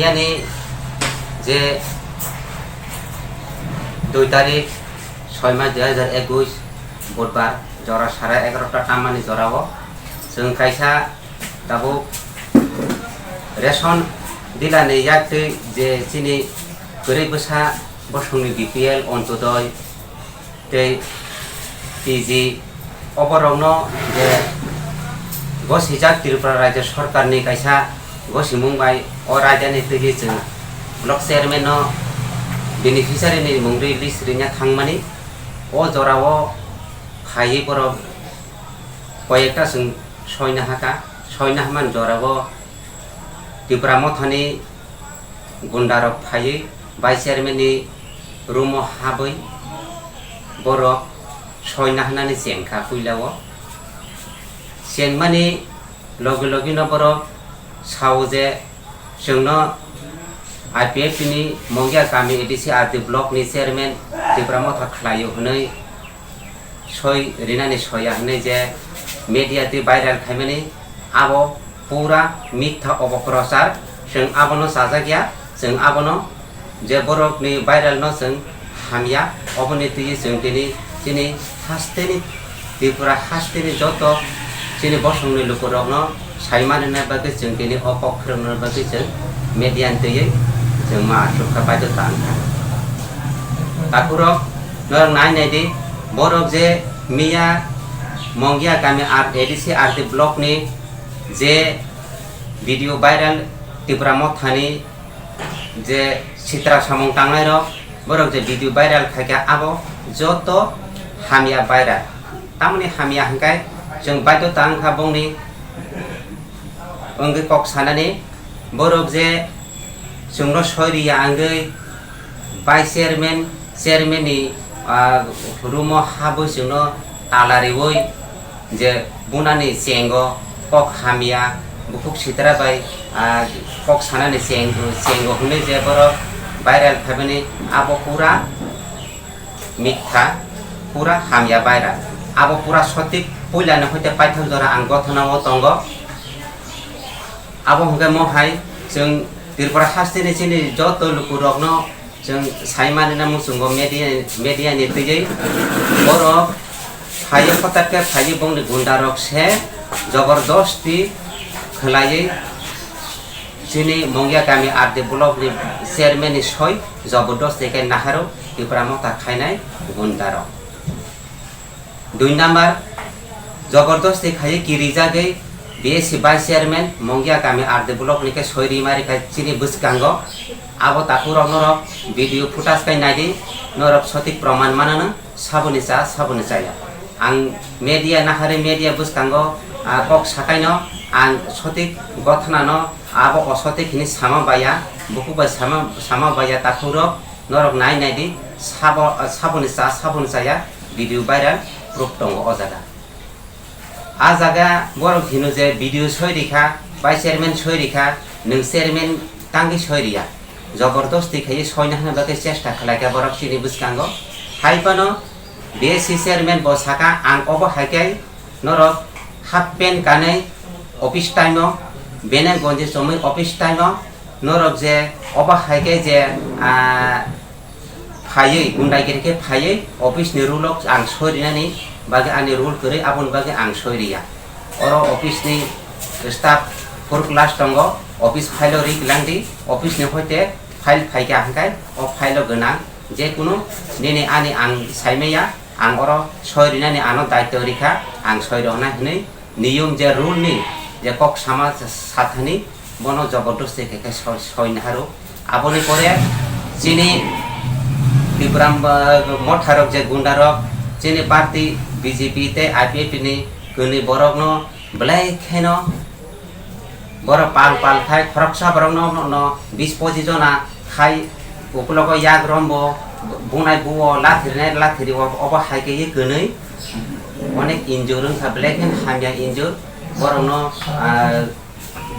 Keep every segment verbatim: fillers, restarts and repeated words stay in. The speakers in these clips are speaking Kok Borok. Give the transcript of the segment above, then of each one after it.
Yani je dui tarik soi mas dui hajar ekush Budbar jora sare egarota tammani jorao chwng kaisa tabuk ration dealer ni yaktwi je chini kwrwi bwsa bosongni B P L, Ontodoi, tei T G, oborokno je gosijak Tripura Rajya Sorkarni kaisa gosimung bai o raidani twi chwng block chairman no beneficiary ni mungri list rina thangmani, o jorao phaiwi borok koyekta chwng soina haka, soina hwnmani jorao Tipra Mothani gundarok phaiwi vice chairman ni room o habwi borok soina hwnani chengkha puila o. Chengmani logi logi no borok sao je chwngno I P F T ni Mongia kami A D C R D block ni chairman Tipra Motha khlaio hwnwi soi rinani soya hwnwi je media twi viral khaimani, abo pura mitha opoprochar. Chwng abono chajakya, chwng abono je borokni viral no chwng hamya, oboni twi chwng tini chini hasteni Tripura hasteni joto chini bosongni lukurokno sai manna bagwi chwng tini o kok phwrwngna bagwi chwng media ni twiwi chwng ma aswk kha baidhota wngkha. Takhurok norok nai nai di, borok je miya Mongia kami R A D C R D block ni je video viral Tipra Mothani je sitra samung tangnairok, borok je video viral khaikha abo joto hamya viral. Tamoni hamya hwnkhe chwng baidhota wngkha bongni wngwi kok sanani, borok je chwngno soi riya wngwi vice chairman, chairman ni, ah, room o habwi chwngno tala riwi je bunani chengo kok hamya, bukhuk sitra bai, ah, kok sanani cheng-, chengo hwnwi je borok viral khaimani abo pura mitha, pura hamya viral. Abo pura sotik puilani hoite paithak jora ang gothona o tongo. Abo hwnkhe mohai chwng Tripura hasteni chini joto lukurokno chwng sai manina muchungo media, media ni twiwi borok phaiwi hotatkhe phaiwi bongni gundarok se jobordosti khwlaiwi chini Mongia kami R D block ni chairman ni soi jobordosti khe naharo Tipra Motha khainai gundarok. Dui number, jobordosti khaiwi kirijagwi B S C vice chairman Mongia kami R D block ni khe soi rimari khai chini bwskango. Abo takhurok norok video footage khai naidi, norok sotik proman manano, saboni cha, saboni chaya. Ang media nahari media bwskango, ah, kok sakaino ang sotik gothanano abo osotik hini sama baya, bukhuk bai sama, sama baya takhurok norok nai naidi, sabo, saboni cha, saboni chaya. Video viral proof tongo o jaga. A jaga borok hino je video soi rikha, bai chairman soi rikha, nwng chairman tangwi soi riya. Jobordosti khaiwi soina hwnwi bagwi chesta khlaikha borok chini bwskango. Hai phano B S C chairman bo saka, ang obo hai khe norok half pant kanwi office time o, bene gonji chomwi office time o, norok je obo hai khe je, ah, phaiwi, gundai giri khe phaiwi, office ni rule o ang soi rinani bagwi, ani rule kwrwi, aboni bagwi ang soi riya. Oro office ni staff four class tongo, office file o ri langdi, office ni hoite file phaikha hwnkhe o file o gwnang je kunu nini ani ang saimaya, ang oro soi rinani ano daityo rikha, ang soi rwnai hwnwi. Niyom je rule ni je kok sama sathani bono jobordosti khe khe soi, soi naharo. Aboni pore chini Tipra Motha rok je gunda rok chini party B J P tei I P F T ni kwnwi borok no belai kheno borok pal pal khai khoroksa borok no, no, no bis pochi jona khai ukulogo yak rombo bunai buo lathiri nai lathiri o obo hai khe kwnwi onek injur wngkha belai kheno hamya injur borok no, ah,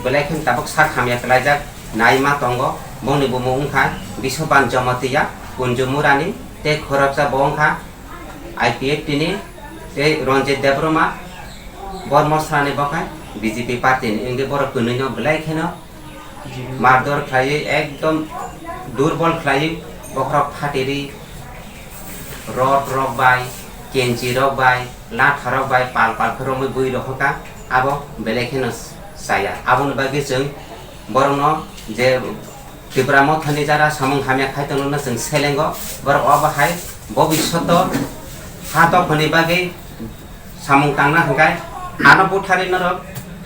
belai kheno tabuk sak hamya khlaijak nai ma tongo. Bongni bumung wngkha Biswaban Jamatia, Kunjumurani tei khoroksa bo wngkha I P F T ni tei Ranjit Debbarma, Bormosrani bo khe B J P party ni wngwi borok kwnwi no belai kheno mardor khlaiwi ekdom durbol khlaiwi bokhorok phatiri rod rok bai, kenchi rok bai, latha rok bai pal pal khe romwi bui rok kha, abo belai kheno chaya. Aboni bagwi chwng borokno je Tipra Mothani jara samung hamya khai tongno chwng selengo, borok obo hai bobishoto ha dophani bagwi samung tangna hwnkhe ano butharwi norok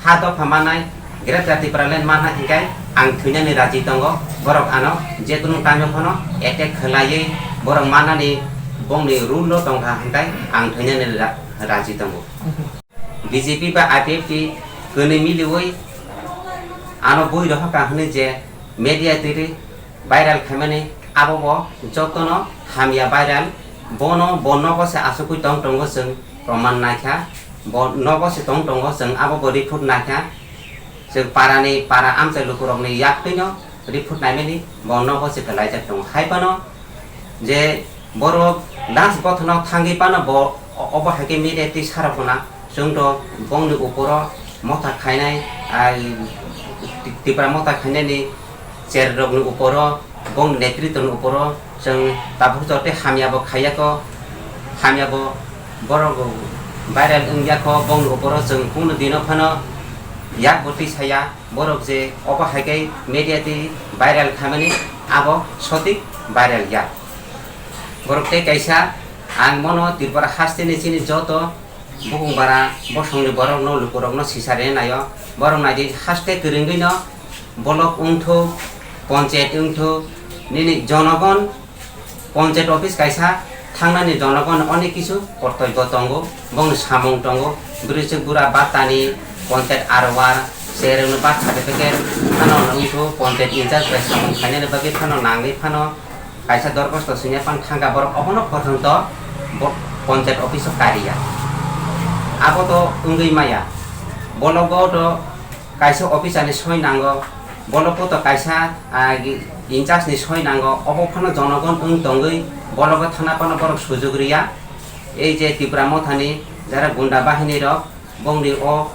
ha dopha manai Greater Tipraland manna hwnkhe ang thwinani raji tongo, borok ano jekunu time o phano attack khlaiwi borok mannani bongni rule o tongkha hwnkhe ang thwinani ra-, raji tongo. B J P ba I P F T kwnwi miliwi ano bui rohor ka hwnwi je media twi viral khaimani abo bo jotono hamya viral, bono bo nogo se achukwi tong tongo chwng proman naikha, bo nogo se tong tongo chwng abo bo report naikha, chwng parani para amchai lukurokni yaktwino report naimani bo nogo se kwlaijak tongo. Hai phano je borok last gothano thangwi phano bo o-, obo hai khe media twi sarok hwna, chwng to bongni uporo motha khainai, ai, Ti-, Tipra motha khainani cherrokni uporo, bongni netritwni uporo chwng tabuk joto hamya bo khaiya kho, hamya bo borok viral wngya kho, bongni uporo chwng kunu dino phano yak bo twi saya. Borok je obo hai khe media twi viral khaimani abo sotik viral ya. Borok tei kaisa ang mono Tripura hasteni chini joto bukung bara bosongni borokno lukurokno sisari naio. Borok naidi haste kwrwngwino bolok wngthuk, ponchayat wngthuk, nini jonogon Ponchayat office kaisa thangnani jonogon onek kisu kortoibo tongo, bongni samung tongo, bwrwi chwk bura battani ponchayat R O R, chairman birth certificate phano wngkhu, ponchayat incharge bai samung khainani bagwi phano nangwi phano kaisa dorkhosto swngya phano thangkha borok obono porjonto bo ponchayat office o kariya. Abo to wngwi maya, bologo to kaisa officer ni soi nango, bologo to kaisa, ah, incharge ni soi nango, obo phano jonogon wng tongwi bologo thana phano borok sujuk riya. Ei je Tipra Mothani jara gunda bahini rok bongni o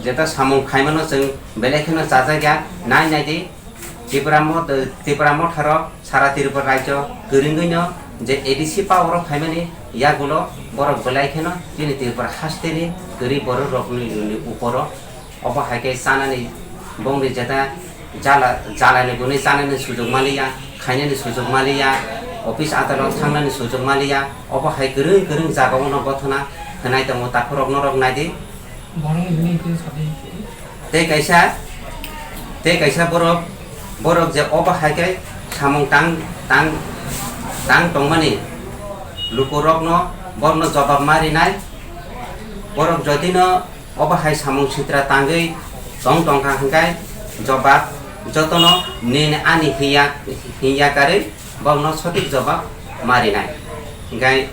jeta samung khaimano chwng belai kheno chajakya, nai nai di Tipra Motha, Tipra Motha rok sara Tripura rajyo kwrwngwino je A D C power o phaimani yagulo borok belai kheno chini Tripura hasteni kwrwi borok rokni uporo. Obo hai khe chanani bongni jeta jala, jalani gwnwi chanani sujuk maliya, khainani sujuk maliya, office adalot thangnani sujuk maliya, obo hai kwrwng kwrwng jagao no gothona khwnai tongo, takhurok norok naidi. Borokni hwnwi hwnwi sadi. Tei kaisa, tei kaisa borok, borok je obo hai khe samung tang, tang, tang tongmani lukurokno borokno jobab ma rinai, borok jodino obo hai samung sitra tangwi tong tongkha hwnkhe jobab jotono nini ani hiya, hiya karwi borokno sotik jobab ma rinai. Hwnkhe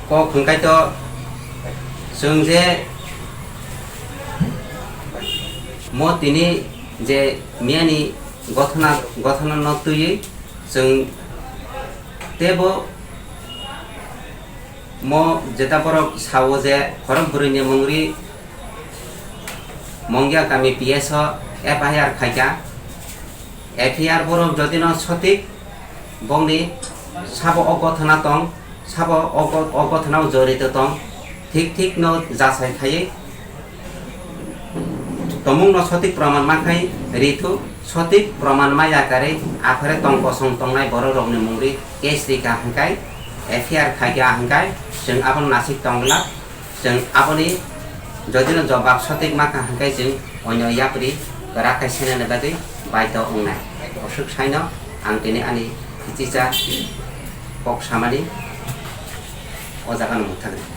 kok hwnkhe to chwng je mo tini je miyani gothona, gothona no twiwi chwng teibo mo jeta borok sao je khorok bwrwini mungri Mongya kami P S o F I R khaikha. F I R borok jodi no sotik bongni sabo o gothona tong, sabo o go-, o gothona o jorito tong, thik thik no jasai khaiwi tomung no sotik proman mankhai rithu, sotik proman maya karwi aphare tong kosong tongnai borok rokni mungri case rikha hwnkhe F I R khaikha hwnkhe chwng abono nasik tong glak. Chwng aboni jodi no jobab sotik ma kha hwnkhe chwng oino yapri kwrak khai senani bagwi baidho wngnai. Aswk saino ang tini ani khichicha kok samani o jaga no mwthangwi.